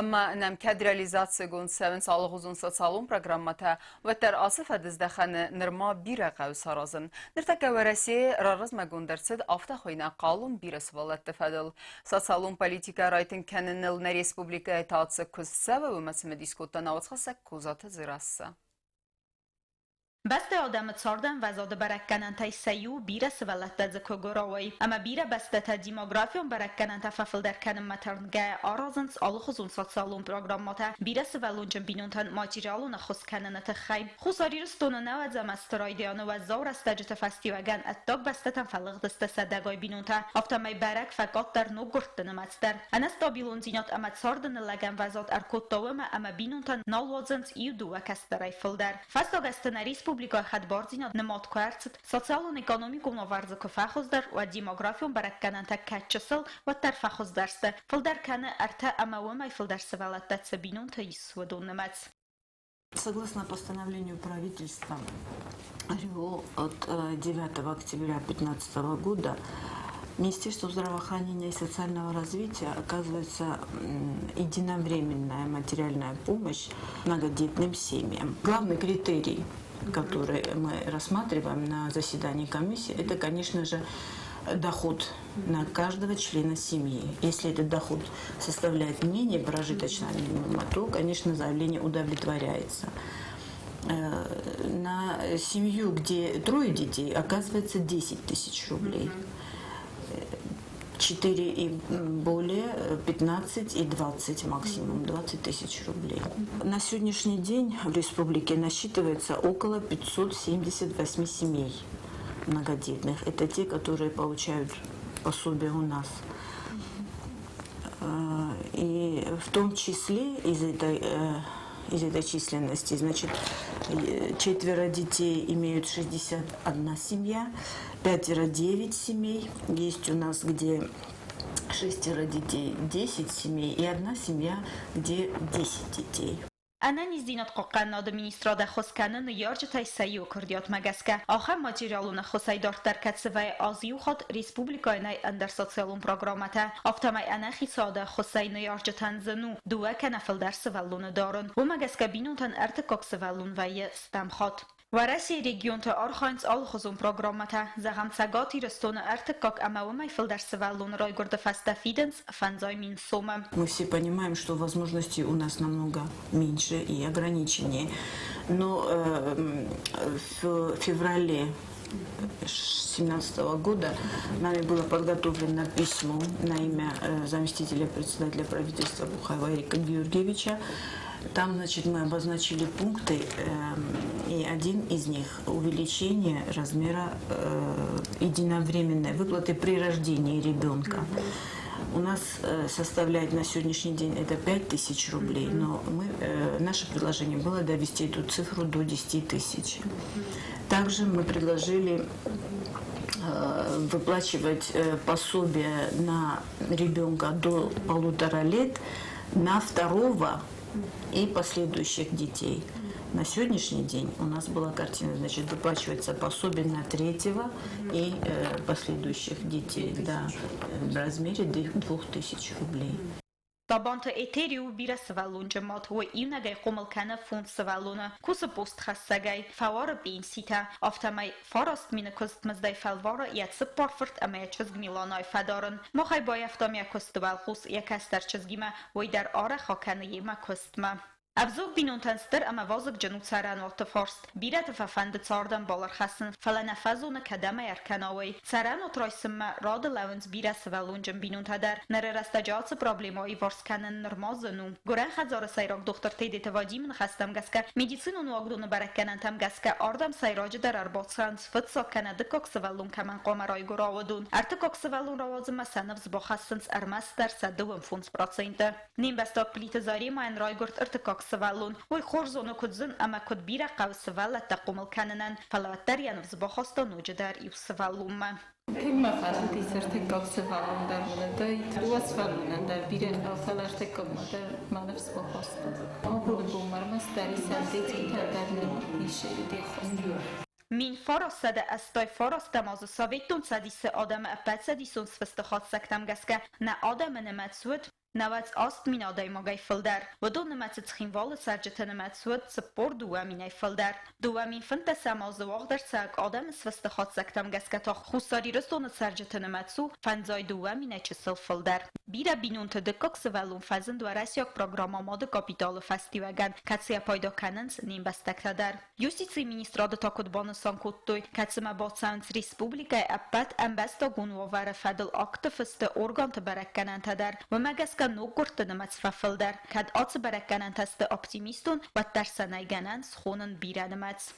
Ӕмӕ нӕм кӕд реализацигонд цӕуынц алыгъуызон социалон программӕтӕ, уӕддӕр ацы фӕдыздӕхӕны нырма бирӕ хъӕуы саразын. Ныртӕккӕ Уӕрӕсейы раразмӕгонд ӕрцыд афтӕ хуыйнӕг хъалон бирӕ сывӕллӕтты фӕдыл. Социалон политикӕ райтынг кӕныныл нӕ республикӕйы та цы куыст цӕуы, уымӕ цымыдис кодта науӕдзхӕссӕг Козаты Дзерассӕ. Бӕстӕ адӕмы цардӕмвӕзады бӕрӕггӕнӕнтӕй сӕ иу бирӕ сывӕллӕттӕ дзы куы гуырой, ӕмӕ бирӕ бӕстӕтӕ демографион бӕрӕггӕнӕнтӕ фӕфылдӕр кӕнынмӕ тырнгӕйӕ аразынц алыхуызон социалон программӕтӕ бирӕсывӕллонджын бинонтӕн материалон ӕххуыс кӕныны тыххӕй. Хуссар Ирыстоны нӕуӕдзӕм азты райдианы уӕззау рӕстӕджыты фӕстиуӕгӕн ӕддаг бӕстӕтӕм фӕлыгъдысты сӕдӕгай бинонтӕ, афтӕмӕй бӕрӕг фӕкъаддӕр ноггуырдты нымӕц дӕр. Ӕнӕстабилондзинад ӕмӕ царды ныллӕг ӕмвӕзад ӕркодта уымӕ, ӕмӕ бинонтӕ нал уадзынц иу-дыууӕ кӕстӕрӕй фылдӕр. Фӕстаг азты нӕ республикӕйы хӕдбардзинад нымад куы ӕрцыд, социалон-экономикон уавӕр дзы куы фӕхуыздӕр, уӕд демографион бӕрӕггӕнӕнтӕ кӕд чысыл, уӕддӕр фӕхуыздӕр сты. Фылдӕр кӕны ӕртӕ ӕмӕ уымӕй фылдӕр сывӕллӕттӕ цы бинонты ис, уыдон нымӕц. Согласно постановлению правительства РИО от 9 октября 2015 года, Министерству здравоохранения и социального развития оказывается единовременная материальная помощь многодетным семьям. Главный критерий, который мы рассматриваем на заседании комиссии, это, конечно же, доход на каждого члена семьи. Если этот доход составляет менее прожиточного минимума, то, конечно, заявление удовлетворяется. На семью, где трое детей, оказывается 10 тысяч рублей. 4 и более, 15 и 20 максимум, 20 тысяч рублей. На сегодняшний день в республике насчитывается около 578 семей многодетных. Это те, которые получают пособие у нас. И в том числе из этой численности, значит, четверо детей имеют 61 семья, пятеро 9 семей. Есть у нас, где шестеро детей, 10 семей, и одна семья, где 10 детей. Ӕнӕниздзинад хъахъхъӕнынады министрад ӕххуыс кӕны ныййарджытӕй сӕ иуы куырдиатмӕ гӕсгӕ. Ахӕм материалон ӕххуысӕй дарддӕр кӕд сывӕйы аз иу хатт республикӕйы нӕй ӕндӕр социалон программӕтӕ, афтӕмӕй ӕнӕ хицауады ӕххуысӕй ныййарджытӕн зын у дыууӕ кӕнӕ фылдӕр сывӕллоны дарын. Уымӕ гӕсгӕ бинонтӕн ӕртыккаг сывӕллон вӕййы стӕм хатт. Уӕрӕсейы регионты архайынц алыхуызон программӕтӕ. Зӕгъӕм, Цӕгат Ирыстоны ӕртыккаг ӕмӕ уымӕй фылдӕр сывӕллоны райгуырды фӕстӕ фидынц 5000 сомы. Мы все понимаем, что возможностей у нас намного меньше и ограниченнее. Но в феврале 2017 года нами было подготовлено письмо на имя заместителя председателя правительства Бухаева Эрика Георгиевича. Там, значит, мы обозначили пункты, и один из них – увеличение размера единовременной выплаты при рождении ребенка. У нас составляет на сегодняшний день это 5 тысяч рублей, но наше предложение было довести эту цифру до 10 тысяч. Также мы предложили выплачивать пособие на ребенка до 1,5 лет на второго и последующих детей. На сегодняшний день у нас была картина, значит, выплачивается пособие на третьего и последующих детей, да, в размере 2000 рублей. Табанты Этери у бирӕсывӕллонджын мад, уый иунӕгӕй хъомыл кӕны фондз сывӕллоны, кусы постхӕссӕгӕй, фӕуары пенситӕ, афтӕмӕй 9000 куыстмыздӕй фӕлвары йӕ цыппар фырт ӕмӕ йӕ чызг Миланайы фӕдарын. Мах ӕй баййӕфтам йӕ куысты уӕлхъус йӕ кӕстӕр чызгимӕ, уый дӕр арӕх акӕны йемӕ куыстмӕ. Ӕвзонг бинонтӕн стыр ӕмӕ вазыгджын у цӕрӕнуӕтты фарст. Бирӕты фӕфӕнды цардӕмбал ӕрхӕссын, фӕлӕ нӕ фӕзоны, кӕдӕм ӕй ӕркӕна, уый. Цӕрӕнуат райсынмӕ рады лӕууынц бирӕ сывӕллонджын бинонтӕ дӕр. Ныры рӕстӕджы ацы проблемӕ аиварс кӕнын нырма зын у. Гуырӕн хӕдзары сӕйраг дохтыр Тедеты Вадимы ныхӕстӕм гӕсгӕ, медицинон уагдоны бӕрӕггӕнӕнтӕм гӕсгӕ ардӕм сӕйраджыдӕр ӕрбацӕуынц фыццаг кӕнӕ дыккаг сывӕллон кӕмӕн хъуамӕ райгуыра, уыдон. Ӕртыккаг сывӕллон рауадзынмӕ сӕ ныфс бахӕссынц ӕрмӕстдӕр сӕ 25%. Не мбӕстаг Плиты Заремӕйӕн райгуырд ӕртыккаг сывӕллон. Уый хорз зоны, куыд зын ӕмӕ куыд бирӕ хъӕуы сывӕллӕттӕ хъомыл кӕнынӕн, фӕлӕ уӕддӕр йӕ ныфс бахаста ноджыдӕр иу сывӕллонмӕ. Тынг мӕ фӕндыдис ӕртыккаг сывӕллон дӕр мын уыдаид, дыууӕ сывӕллонӕн дӕр бирӕ хъӕуы, фӕлӕ ӕртыккагмӕ дӕр мӕ ныфс бахаста. Абоны бон ма ӕрмӕстдӕр исӕн детскитӕ дӕр нын ис ӕххуыс. 1989 азы Советон Цӕдисы адӕмы ӕппӕтцӕдисон сфысты хатдзӕгтӕм гӕсгӕ нӕ адӕмы нымӕц уыд 98 адӕймагӕй фылдӕр. Уыдон нымӕцы Цхинвалы цӕрджыты нымӕц уыд 42 минӕй фылдӕр. 2015 азы уагъд ӕрцӕуӕг адӕмы сфысты хатдзӕгтӕм гӕсгӕ та Хуссар Ирыстоны цӕрджыты нымӕц у 52 минӕй чысыл фылдӕр. Бирӕ бинонты дыккаг сывӕллон фӕзынд уӕрӕсейаг программӕ Мады капиталы фӕстиуӕгӕн, кӕцыйӕ пайда кӕнынц не мбӕстӕгтӕ дӕр. Юстицийы министрады та куыд банысан кодтой, кӕцымӕ бацӕуынц республикӕйы ӕппӕт ӕмбӕстагон уавӕры фӕдыл акты фысты органты бӕрӕггӕнӕнтӕ дӕр, уымӕ гӕсгӕ ноггуырдты нымӕц фӕфылдӕр. Кӕд ацы бӕрӕггӕнӕнтӕ сты оптимистон, уӕддӕр сӕ нӕй гӕнӕн схонын бирӕнымӕц.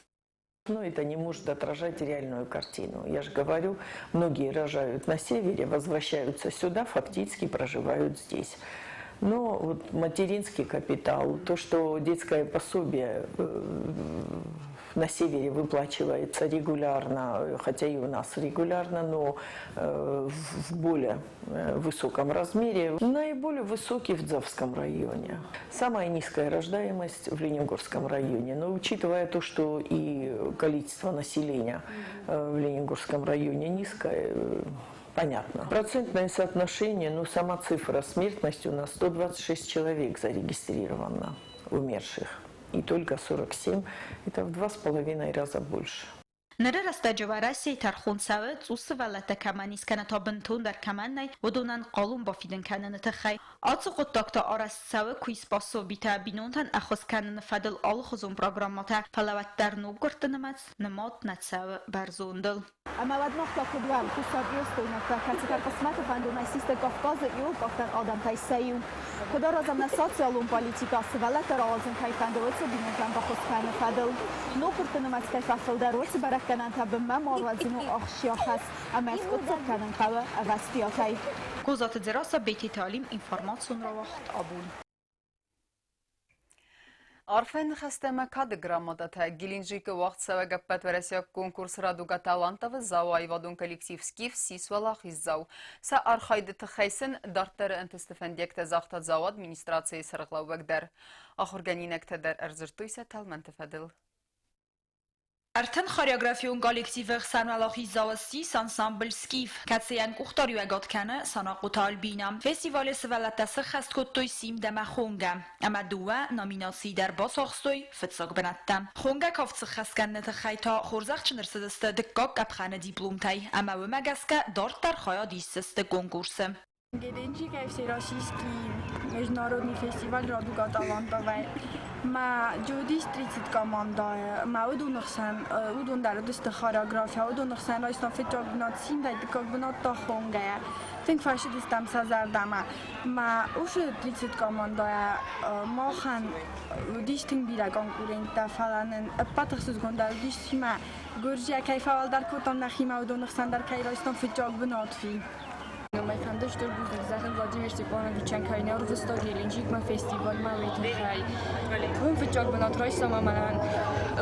Но это не может отражать реальную картину. Я же говорю, многие рожают на севере, возвращаются сюда, фактически проживают здесь. Но вот материнский капитал, то, что детское пособие на севере выплачивается регулярно, хотя и у нас регулярно, но в более высоком размере. Наиболее высокий в Дзавском районе. Самая низкая рождаемость в Ленингорском районе. Но учитывая то, что и количество населения в Ленингорском районе низкое, понятно. Процентное соотношение, ну сама цифра смертности у нас 126 человек зарегистрировано умерших. И только 47, это в 2,5 раза больше. Ныры рӕстӕджы Уӕрӕсейы тӕрхон цӕуы, цъус сывӕллӕттӕ кӕмӕн ис кӕнӕ та бынтондӕр кӕмӕн нӕй, уыдонӕн хъалон бафидын кӕныны тыххӕй. Ацы хъуыддаг та арӕзт цӕуы куыйспособитӕ, бинонтӕн ӕххуыс кӕныны фӕдыл алыхуызон программӕтӕ, фӕлӕ уӕддӕр ноггуырдты нымӕц нымад нӕ цӕуы бӕрзондыл. Ӕмӕ уӕд мах та куыд уӕм, хуссарирыстойнӕгтӕ, кӕцытӕ хъысмӕты фӕндонӕй систы Кавказы еуропӕгтӕн адӕмтӕй сӕ иу. Куыд аразӕм нӕ социалон политикӕ, сывӕллӕттӕ рауадзын кӕй фӕнды, уыцы бинонтӕн баххуыс кӕныны фӕдыл. Ноггуырдты нымӕц кӕй фӕфылдӕр, уыцы бӕрӕггӕнӕнтӕ бынмӕ ма руадзын у ахсджиаг хӕс, ӕмӕ скъуыддзаг кӕнын хъӕуы ӕвӕстиатӕй. Козаты Дзерассӕ, Бететы Алим, информацион рауагъд Абон. Арфӕ ныхӕстӕ ӕмӕ кады грамотатӕ Геленджикы уагъдцӕуӕг ӕппӕтуӕрӕсейаг конкурс «Радуга талантов» Дзауы аивадон коллектив «Скиф» ссис уӕлахиздзау. Сӕ архайды тыххӕй сын дарддӕры ӕнтысты фӕндиӕгтӕ загъта Дзауы администрацийы сӕргълӕууӕг дӕр. Ахуыргӕнинӕгтӕ дӕр ӕрдзырдтой сӕ тӕлмӕнты фӕдыл. 30 хореографион коллективы хсӕн уӕлахиздзау ссис ансамбль «Скиф», кӕцыйӕн къухдариуӕгад кӕны Санахъоты Альбинӕ. Фестивалы сывӕллӕттӕ сыххӕст кодтой Симд ӕмӕ Хонгӕ, ӕмӕ дыууӕ номинацийы дӕр бацахстой фыццаг бынӕттӕ. Хонгӕ кафт сыххӕст кӕныны тыххӕй та хорзӕхджын ӕрцыдысты дыккаг къӕпхӕны дипломтӕй ӕмӕ уымӕ гӕсгӕ дарддӕр хайад исдзысты конкурсы. Геленджикӕй Всероссийский международный фестиваль «Радуга талантовой». Мӕ уыдис 30 командӕйы. Мӕ уыдоны хсӕн, уыдон дӕр уыдысты хореография, уыдоны хсӕн райстам фыццаг бынат Симдӕй, дыккаг бынат та Хонгӕйӕ. Тынг фӕцыдыстӕм сӕ зӕрдӕмӕ. Мӕ уыцы 30 командӕйӕ махӕн уыдис тынг бирӕ конкуренттӕ, фӕлӕ нын ӕппӕт ӕхсызгондӕр уыдис семӕ гуырдзиаг кӕй фӕуӕлдӕр кодтам нӕхимӕ, уыдоны хсӕн дӕр кӕй райстам фыццаг бынат. Мӕ фӕнды стыр бузныг зӕгъын Владимир Степановичӕн, кӕй нӕ ӕрвыста Геленджикмӕ фестивальмӕ, уый тыххӕй. Уым фыццаг бынат райстам ӕмӕ нын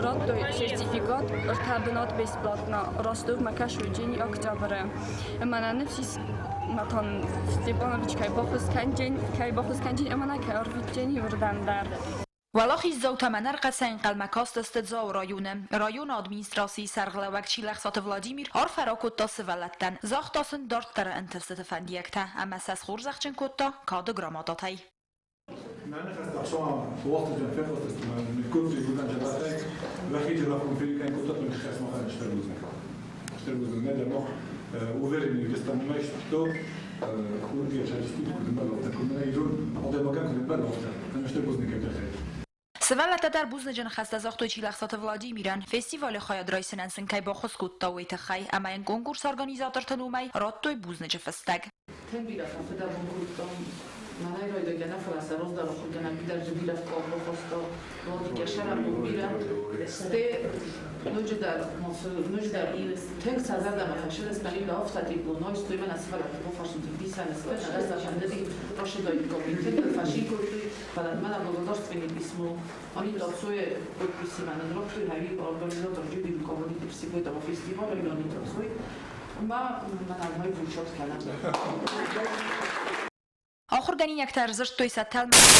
радтой сертификат ӕртӕ бынат бесплатно Ростовмӕ Кашуйджини октябры. Ӕмӕ нӕ ныфс ис, Натан Степанович кӕй баххуыс кӕнджен, кӕй баххуыс кӕнджен ӕмӕ нӕ кӕй ӕрвитджени уырдӕм дӕр. Уӕлахиздзаутӕм ӕнӕрхъӕцӕй ӕнхъӕлмӕ кастысты Дзауы районы. Районы администрацийы сӕргълӕууӕг Чилӕхсаты Владимир арфӕ ракодта сывӕллӕттӕн, загъта сын дарддӕры ӕнтыстыты фӕндиӕгтӕ ӕмӕ сӕ схорзӕхджын кодта кады грамотатӕй. Мӕ ныхӕстӕ ӕхсӕн фехъуыстысты ныккодтой гуырдзӕн Уӕхи телефон ферикӕн кодтат, ныхас махӕн стыр бузныг. Стыр бузныг нӕ дӕр мах уверены, где что курдиа шаристи куыд ӕмбӕлгътӕ, куыд ирон адӕймагӕн куыд ӕмбӕлгътӕ, ӕмӕ стыр бузныг кӕй тыххӕй. Сывӕллӕттӕ дӕр бузныджы ныхӕстӕ загътой Чилӕхсаты Владимирӕн, фестивалы хайад райсынӕн сын кӕй баххуыс кодта, уый тыххӕй, ӕмӕ йын конкурсы организатортӕн уымӕй радтой бузныджы фыстӕг. Тынг бирӕ фӕфыдӕбон кодтам. Мӕнӕй райдайгӕ нӕ, фӕлӕ сӕ раздӕр ахуыргӕнӕг дӕр бирӕ бахаста. Владикӕ сӕраппонд бирӕ. Сте ноджыдӕр ноджыдӕр тынг сӕ зӕрдӕмӕ фӕцыдис, мӕнӕ афтӕ диплом айстой, мӕнӕ сывӕллӕтты бафарстон, дисӕн сывӕллӕттӕ фӕндыди рацыдаиккам, тынг фӕцин кодтой, фӕлӕ мӕнӕ благодарственный письмо Анитацуе подписи мӕнӕн радтой, хӕви организатор Джуди руководитель всего этого фестиваля Леонид Цой. Ма мӕнӕн мӕй вручат кӕнӕм. Ахуыргӕнинӕгтӕ ӕрдзырдтой сӕ тӕлмац.